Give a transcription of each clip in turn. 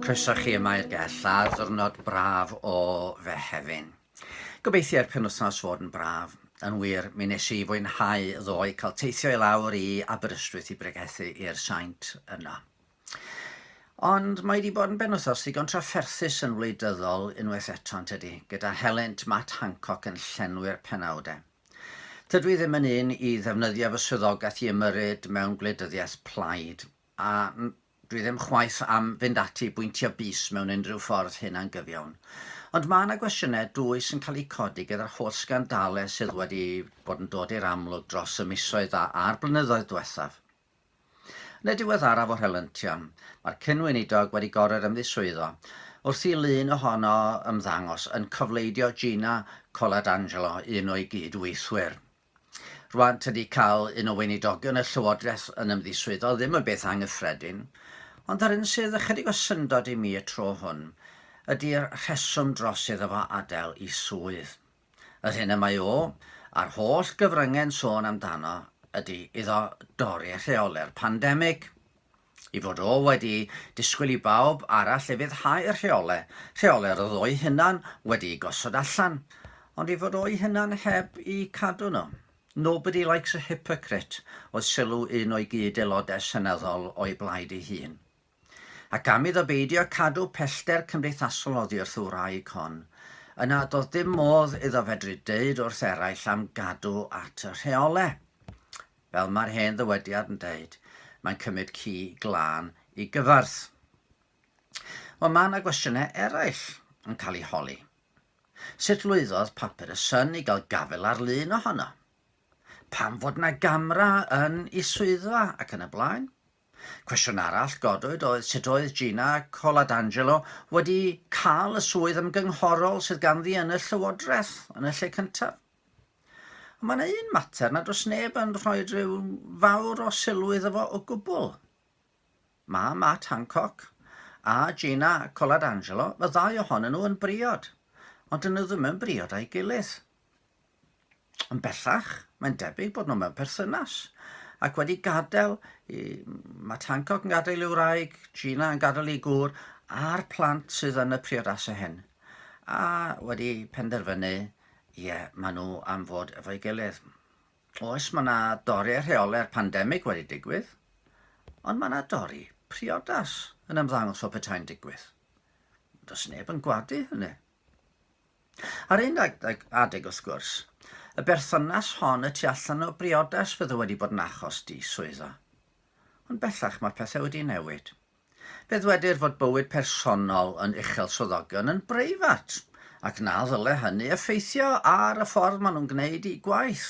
Croeso chi yma i'r gell ar ddwrnod braf o Fehefin. Gobeithio i'r penwythnos fod yn braf. Yn wir, mi nes i fwynhau ddoe cael teithio i lawr i Aberystwyth i bregethu i'r saint yno. Ond mae wedi bod yn benwythnos ddigon trafferthus yn wleidyddol unwaith eto, yn tydi, gyda helynt Matt Hancock yn llenwi'r penawdau. Tydw i ddim yn un i ddefnyddio fy swyddogaeth i ymyrryd mewn gwleidyddiaeth plaid, a dwi ddim chwaith am fynd ati i bwyntio bys mewn unrhyw ffordd hunangyfiawn. Ond mae yna gwestiynau dwys yn cael eu codi gyda'r holl sgandalau sydd wedi bod yn dod i'r amlwg dros y misoedd a'r blynyddoedd diwethaf. Yn y diweddaraf o'r helyntion, mae'r cyn-weinidog wedi gorfod ymddiswyddo wrth i lun ohono ymddangos yn cofleidio Gina Coladangelo, un o'i gyd-weithwyr. Rwan, tydi cael un o weinidogion y llywodraeth yn ymddiswyddo ddim yn beth anghyffredin, ond yr un sydd ychydig o syndod i mi y tro hwn ydi'r rheswm dros iddo fo adael i swydd. Yr hyn y mae o, a'r holl gyfryngau'n sôn amdano, ydy iddo dorri rheolau'r pandemig. I fod o wedi disgwyl i bawb arall ufuddhau'r rheolau, rheolau yr oedd o'i hunan wedi'u gosod allan, ond i fod o'i hunan heb eu cadw nhw. Nobody likes a hypocrite oedd sylw un o'i gyd-aelodau seneddol o'i blaid ei hun. Ac am iddo beidio cadw pellter cymdeithasol oddi wrth y wraig hon, yna doedd dim modd iddo fedru deud wrth eraill am gadw at y rheole. Fel mae'r hen ddywediad yn deud, mae'n cymryd ci glân i gyfarth. Wel, mae yna gwestiynau eraill yn cael eu holi. Sut lwyddodd papur y Sun i gael gafael ar lun ohono? Pam fod yna gamera yn ei swyddfa ac yn y blaen? Cwestiwn arall godwyd oedd sut oedd Gina Coladangelo wedi cael y swydd ymgynghorol sydd ganddi yn y Llywodraeth yn y lle cyntaf. Ond mae yna un mater nad oes neb yn rhoi rhyw fawr o sylw iddo fo o gwbl. Mae Matt Hancock a Gina Coladangelo, y ddau ohonyn nhw yn briod, ond dyn nhw ddim yn briod â'i gilydd. Ond bellach, mae'n debyg bod nhw mewn perthynas ac wedi gadael, i, Matt Hancock yn gadael i'w wraig, Gina yn gadael ei gŵr, a'r plant sydd yn y priodasau hyn. A wedi penderfynu, ie, yeah, maen nhw am fod efo'i gilydd. Oes, mae yna dorri rheolau'r pandemig wedi digwydd, ond mae yna dorri priodas yn ymddangos fel petai'n digwydd. Does neb yn gwadu hynny. Ar un adeg, wrth gwrs, y berthynas hon y tu allan o briodas fydde wedi bod yn achos di-swyddo. Ond bellach mae pethau wedi newid. Fe ddwedir fod bywyd personol yn uchel swyddogion yn breifat, ac na ddyle hynny effeithio ar y ffordd maen nhw'n gwneud eu gwaith.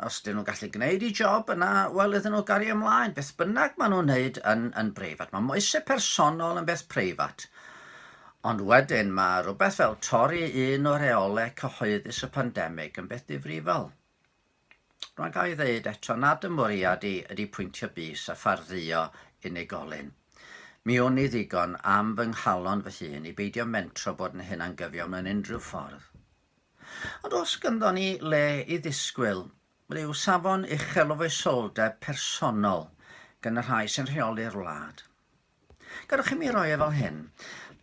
Os dyn nhw'n gallu gwneud eu job yna, wel iddyn nhw gario ymlaen, beth bynnag maen nhw'n wneud yn, yn breifat. Mae moesau personol yn beth preifat. Ond wedyn mae rhywbeth fel torri un o reolau cyhoeddus y pandemig yn beth difrifol. Rwan ga i ddeud eto nad y mwriad i ydi pwyntio bys a phardduo unigolyn. Mi wn i ddigon am fy nghalon fy hun i beidio mentro bod yn hunangyfiawn mewn unrhyw ffordd. Ond oes ganddo ni le i ddisgwyl rhyw safon uchel o foesoldeb personol gan y rhai sy'n rheoli'r wlad? Gadewch i mi roi e fel hyn.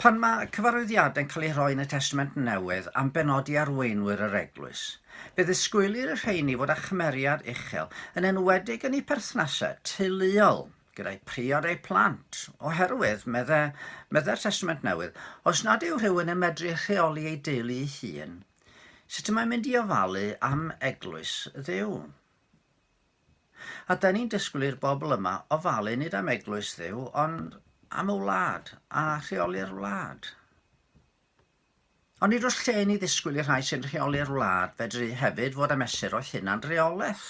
Pan mae cyfarwyddiadau'n cael eu rhoi yn y Testament Newydd am benodi arweinwyr yr eglwys, fe ddisgwylir y rheini fod â chymeriad uchel, yn enwedig yn eu perthnasau teuluol gyda'u priod a'u plant, oherwydd, medde, meddai'r Testament Newydd, os nad yw rhywun yn medru rheoli ei deulu ei hun, sut y mae'n mynd i ofalu am eglwys Dduw? A 'da ni'n disgwyl i'r bobl yma ofalu nid am eglwys Dduw, ond am y wlad a rheoli'r wlad. Ond nid oes lle i ni ddisgwyl i'r rhai sy'n rheoli'r wlad fedru hefyd fod â mesur o hunanreolaeth,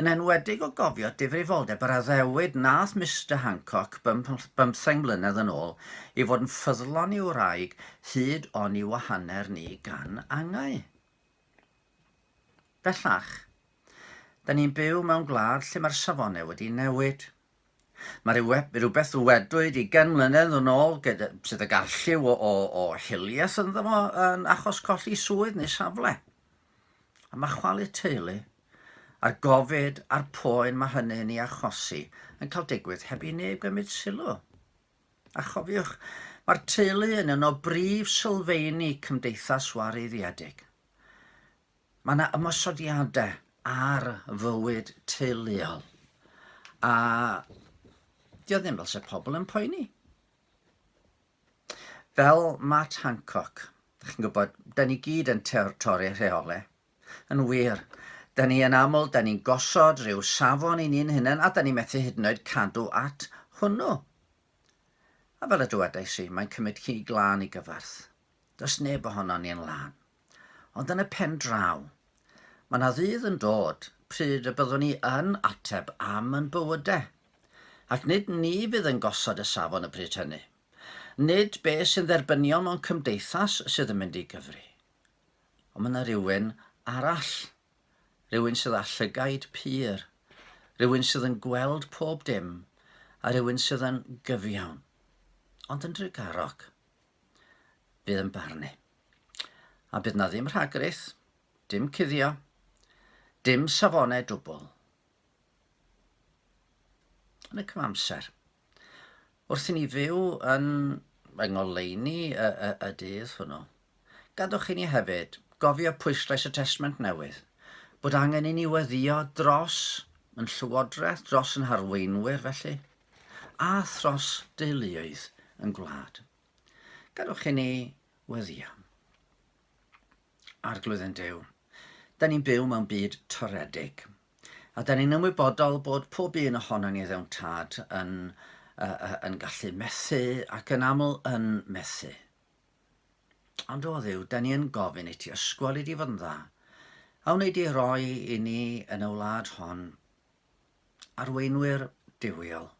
yn enwedig o gofio difrifoldeb yr addewid nath Mister Hancock bymtheng mlynedd yn ôl i fod yn ffyddlon i'w wraig hyd oni wahaner ni gan angau. Bellach, da ni'n byw mewn gwlad lle mae'r safonau wedi newid. Mae rhywbeth ddywedwyd ugain mlynedd yn ôl gyda, sydd ag arlliw o, o, o hiliaeth ynddo fo yn achos colli swydd neu safle. A mae chwalu teulu, a'r gofid a'r poen mae hynny'n ei achosi yn cael digwydd heb i neb gymryd sylw. A chofiwch, Mae'r teulu yn un o brif sylfeini cymdeithas wareiddiedig. Mae yna ymosodiadau ar fywyd teuluol, a dio ddim fel se pobl yn poeni. Fel Matt Hancock, dych chi'n gwybod, da ni gyd yn torri rheolau. Yn wir, da ni yn aml, da ni'n gosod rhyw safon i ni'n hunain a da ni methu hyd yn oed cadw at hwnnw. A fel y dywedais i, mae'n cymryd ci glân i gyfarth. Does neb ohonon ni yn lân. Ond yn y pen draw, mae 'na ddydd yn dod pryd y byddwn ni yn ateb am yn bywydau. Ac nid ni fydd yn gosod y safon y pryd hynny. Nid be sy'n dderbyniol mewn cymdeithas sydd yn mynd i gyfri. Ond mae 'na rywun arall. Rhywun sydd â llygaid pur. Rhywun sydd yn gweld pob dim. A rhywun sydd yn gyfiawn. Ond yn drugarog. Fydd yn barnu. A bydd 'na ddim rhagrith, dim cuddio, dim safonau dwbl. Yn y cyfamser, wrth i ni fyw yn yng ngoleuni y, y, y dydd hwnnw, gadwch i ni hefyd gofio pwyslais y Testament Newydd, bod angen i ni weddïo dros yn llywodraeth, dros yn harweinwyr felly, a thros deuluoedd yn gwlad. Gadwch i ni weddïo. Arglwydd ein Duw, da ni'n byw mewn byd toredig. A da ni'n ymwybodol bod pob un ohonon ni ddewn tad yn, uh, yn gallu methu ac yn aml yn methu. Ond o Dduw, da ni yn gofyn i ti ysgwel i di fod yn dda, a wnei di roi i ni yn y wlad hon arweinwyr duwiol,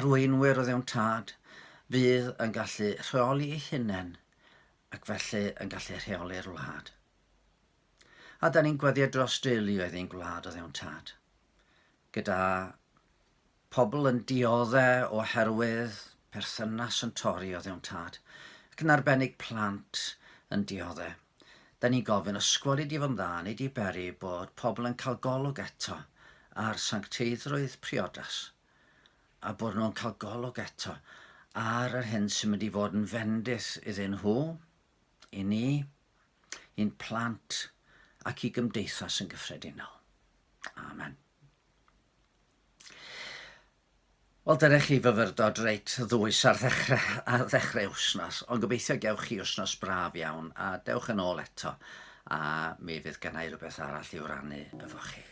arweinwyr o ddewn tad, fydd yn gallu rheoli eu hunain ac felly yn gallu rheoli'r wlad. A da ni'n gweddio dros deuluoedd ein gwlad o ddewn tad, gyda pobl yn diodde oherwydd perthynas yn torri o ddewn tad, ac yn arbennig plant yn diodde. Da ni'n gofyn ysgwel i di fod yn dda, nid i beri bod pobl yn cael golwg eto ar sancteiddrwydd priodas, a bod nhw'n cael golwg eto ar yr hyn sy'n mynd i fod yn fendith iddyn nhw, i ni, i'n plant ac i gymdeithas yn gyffredinol. Amen. Wel, dyna chi fyfyrdod reit ddwys ar ddechrau, ar ddechrau wythnos, ond gobeithio gewch chi wythnos braf iawn, a dewch yn ôl eto, a mi fydd gennau rhywbeth arall i'w rannu efo chi.